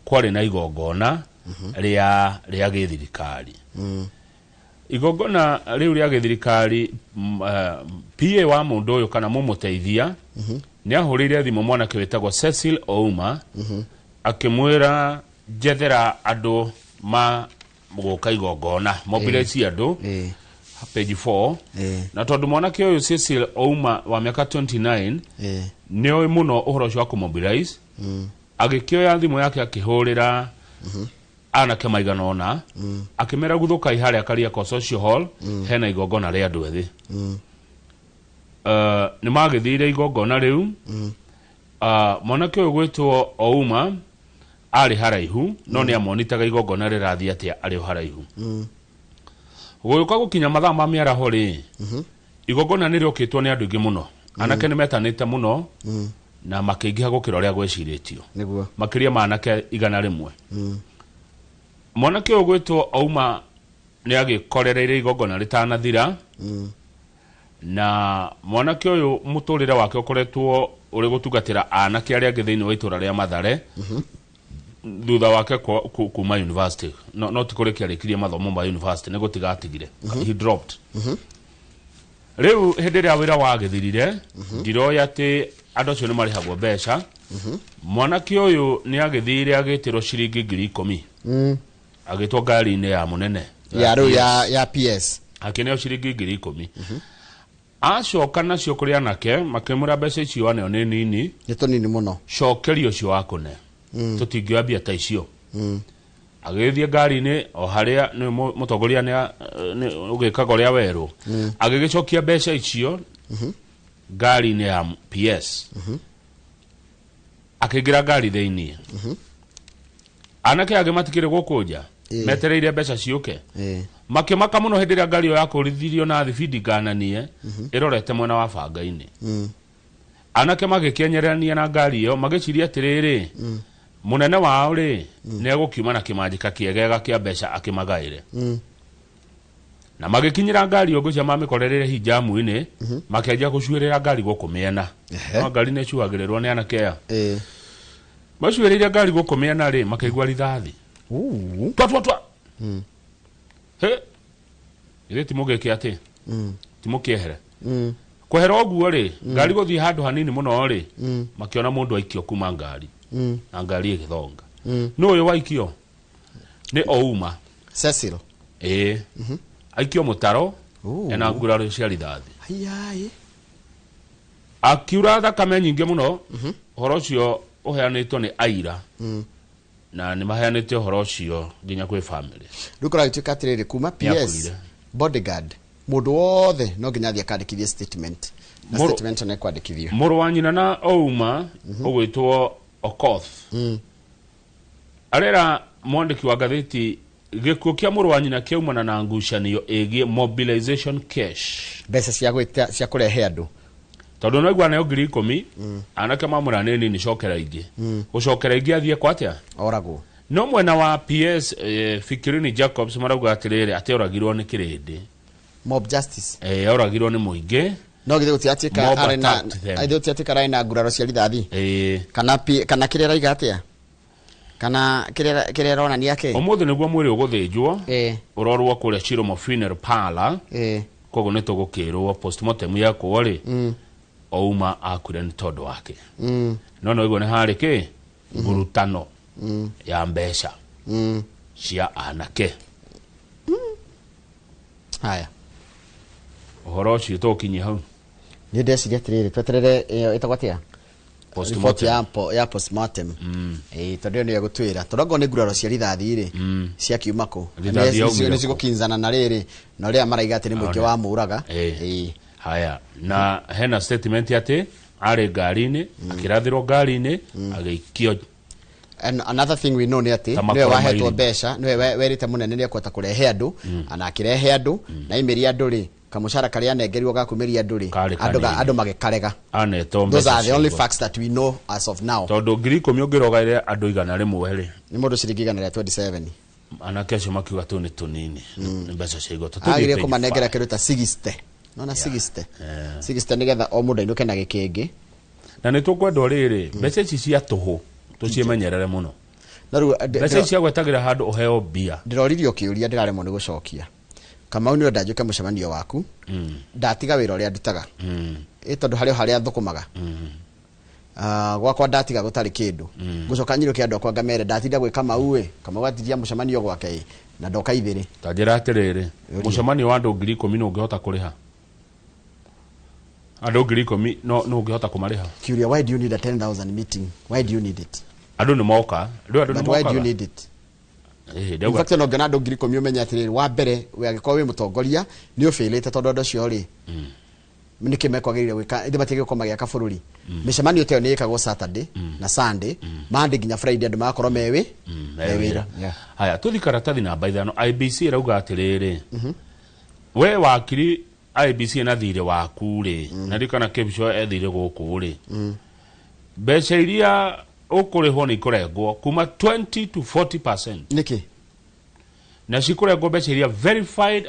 Kwarĩ na igongona rĩa gĩthirikari. Igongona rĩu rĩa gĩthirikari, PA wa mũndũ ũyũ kana mũmũteithia nĩ ahũrĩire thimũ mwanake wĩtagwo Cecil Ouma, akĩmwĩra, "Njethera andũ ma gũka igongona, mobilize andũ." Page 4. Na tondũ mwanake ũyũ Cecil Ouma wa mĩaka 29 nĩ oĩ mũno ũhoro ũcio wa kũmobilize, agĩkĩoya thimũ yake, akĩhũrĩra anake maigana ũna, akĩmera, "Guthũkai harĩa Kariakoo Social Hall, hena igongona rĩa andũ ethĩ." Nĩ magĩthire igongona rĩu. Mwanake ũyũ gwĩtwo Ouma arĩ haraihu, no nĩ amonitaga igongona rĩrathiĩ atĩa arĩ o haraihu. Gũgĩũka gũkinya mathaa ma mĩaraho rĩ, igongona nĩ rĩokĩtwo nĩ andũ aingĩ mũno. Anake nĩ metanĩte mũno na makĩingĩha gũkĩra ũrĩa gwĩcirĩtio, makĩria ma anake 100. Mwanake ũyũ gwĩtwo Ouma nĩ agĩkorereire igongona rĩtanathira. Na mwanake ũyũ mũtũrĩre wake ũkoretwo ũrĩ gũtungatĩra anake arĩa angĩ thĩinĩ wa itũra rĩa Mathare thutha wake kuma university. No ti kũrĩkia arĩkirie mathomo ma university, nĩ gũtiga atigire, he dropped. Rĩu hĩndĩ ĩrĩa wĩra wagĩthirire, ndiroĩ atĩ andũ acio nĩ marĩhagwo mbeca, mwanake ũyũ nĩ agĩthire agĩtĩrwo ciringi 10,000. Agĩtwo ngari-inĩ ya mũnene. Ya rĩu ya PS. Akĩneo ciringi 10,000. Acoka nacio kũrĩ anake, makĩmwĩra mbeca icio aneo nĩ nini. Nĩ tũnini mũno. Cokerio ũcio wakũne, tũtingĩoya mbia ta icio. Agĩgĩthiĩ ngari-inĩ o harĩa nĩ mũtongoria nĩ ũgĩkaga ũrĩa werũ, agĩgĩcokia mbeca icio ngari-inĩ ya PS, akĩingĩra ngari thĩiniĩ. Anake angĩ matikĩrĩ gũkũ nja metereire mbeca ciũke. Makĩmaka mũno hĩndĩ ĩrĩa ngari ĩyo yakũrithirio na thibindi ngananie ĩrorete mwena wa banga-inĩ. Anake magĩkĩenyererania na ngari ĩyo, magĩciria atĩrĩrĩ, mũnene wao rĩ, nĩ egũkiuma na kĩmanjĩka kĩegega kĩa mbeca akĩmagaĩre. Na magĩkinyĩra ngari ĩyo, ngwĩciria mamĩkorereire hijamu-inĩ, makĩanjia gũcuĩrĩra ngari gũkũ mĩena. No ngari nĩ ĩcuagĩrĩrwo nĩ anake aya. Macuĩrĩire ngari gũkũ mĩena rĩ, makĩigua rithathi, twa twa twa. He, githĩ ti mũgĩke atĩ ti mũkĩehere kwehera ũguo rĩ, ngari gũthiĩ handũ hanini mũno rĩ, makĩona mũndũ aikio kuma ngari na ngari ĩgĩthonga. Nĩ ũyũ waikio nĩ Ouma. Cecil. Ĩĩ, aikio mũtaro. Ena nguraro cia rithathi. Hayai. Akiura thakame nyingĩ mũno. Ũhoro ũcio ũheanĩtwo nĩ aira na nĩ maheanĩte ũhoro ũcio nginya kwĩ family. Rĩu kũragĩtuĩka atĩrĩrĩ, kuma PS Nĩakuire. bodyguard, mũndũ wothe no nginya athiĩ akandĩkithie statement na statement nĩ kwandĩkithio. Mũrũ wa nyina na Ouma ũgwĩtwo Okoth arera mwandĩki wa ngathĩti gĩkuũ kĩa mũrũ wa nyina kĩaumana na ngucanio ĩgiĩ mobilization cash. Mbeca cia gwĩta, cia kũrehe andũ. Tondũ no igua nayo 10,000, anake mamũra nĩ nini, cokera ingĩ, gũcokera ingĩ athiĩ kwa atĩa? Oragwo. No mwena wa PS, Fikirini Jacobs marauga atĩrĩrĩ, atĩ oragirwo nĩ kĩrĩndĩ. Mob justice. Oragirwo nĩ mũingĩ. No githĩ gũtiratuĩka Mob arĩ na attacked them. Githĩ gũtiratuĩka arĩ na nguraro cia rithathi? Eh. Kana kana kĩrĩa araiga atĩa, kana kĩrĩa aronania kĩ? Ũmũthĩ nĩguo mwĩrĩ ũgũthĩnjwo, ũrorwo kũrĩa Chiromo Funeral Parlour. Koguo nĩ tũgũkĩrwo postmortem yekwo rĩ, Ouma akuire nĩ tondũ wake. No no igua nĩ harĩ kĩ ngurutano ya mbeca cia anake. Haya. Ũhoro ũcio tũkinyie hau. Nĩ ndeciria atĩrĩrĩ, tweterere ĩyo ĩtagwo atĩa, report. Postmortem. Ya postmortem. Ĩĩ, tondũ ĩyo nĩyo ĩgũtwĩra, tondũ angorwo nĩ nguraro cia rithathi rĩ, ciakiuma kũ? Rithathi yaumire nĩ kũ? cigũkinzana na rĩrĩ na ũrĩa maraiga atĩ nĩ mũingĩ One. wa mũraga. Haya, na hena statement atĩ arĩ ngari-inĩ, akĩrathĩrwo ngari-inĩ, agĩikio. And another thing we know nĩ atĩ Ta nĩwe makoro wahetwo mairima. mbeca, nĩwe werĩte mũnene nĩ ekũhota kũrehe andũ, na akĩrehe andũ na aimĩria andũ rĩ, kamũcara karĩa anengerirwo ga kumĩria andũ rĩ, Karĩ andũ kanini. Andũ magĩkarega. Anetwo Those mbeca are the only ciaigua. facts that we know as of now. Tondũ 10,000 ũngĩrogaire andũ 100 rĩ, nĩ mũndũ ciringi 127. Anake acio makiuga tũu nĩ tũnini, nĩ mbeca cia igoti. Agire kũmanengera kĩndũ ta 60, nona 60 60, nĩgetha o mũndũ ainũke na gĩkĩngĩ. Na nĩ tũkwendwo rĩrĩ, mbeca ici cia tũhũ tũciĩmenyerere mũno. Na rĩu Mbeca ici cia gwetagĩra handũ ũheo mbia. Ndĩroririo kĩũria ndĩraremwo nĩ gũcokia. Kamau, nĩ ũrenda njũke mũcemanio waku, ndatiga wĩra ũrĩa ndutaga, ĩ tondũ harĩ o harĩa thũkũmaga. Ah, gwakwa ndatiga gũtarĩ kĩndũ, ngũcoka nyirũke andũ akwa ngamere ndatinda gwĩ Kamau, ĩ Kamau atindia mũcemanio gwake, ĩ na ndoka ithĩrĩ. Ta njĩra atĩrĩrĩ, mũcemanio wa andũ 10,000 nĩ ũngĩhota kũrĩha? Andũ 10,000 no ũngĩhota kũmarĩha? Kiuria, why do you need a 10,000 meeting? Why do you need it? Andũ nĩ moka rĩu, andũ nĩ But why do you mokaga. need it? Ĩĩ, In ndauga fact, no ngĩona andũ 10,000, ũmenye atĩrĩrĩ, wa mbere we angĩkorwo wĩ mũtongoria nĩ ũbĩrĩte, tondũ andũ acio rĩ, nĩkĩ mekwagĩrĩire gwĩka ithe matigĩ gũkorwo magĩaka bũrũri? Mĩcemanio ta ĩyo nĩ ĩkagwo Saturday na Sunday, Monday nginya Friday andũ magakorwo me me wĩra. Wĩra. Yeah. Haya, tũthi karatathi namba 5. IEBC ĩrauga atĩrĩrĩ, we wakiri, IEBC na thirĩ waku rĩ, na ndikana kĩbico e thirĩ gũkũ rĩ, mbeca iria ũkũrĩhwo nĩ ikũrengwo kuma 20 to 40%. Nĩkĩ? Na cikũrengwo mbeca iria verified.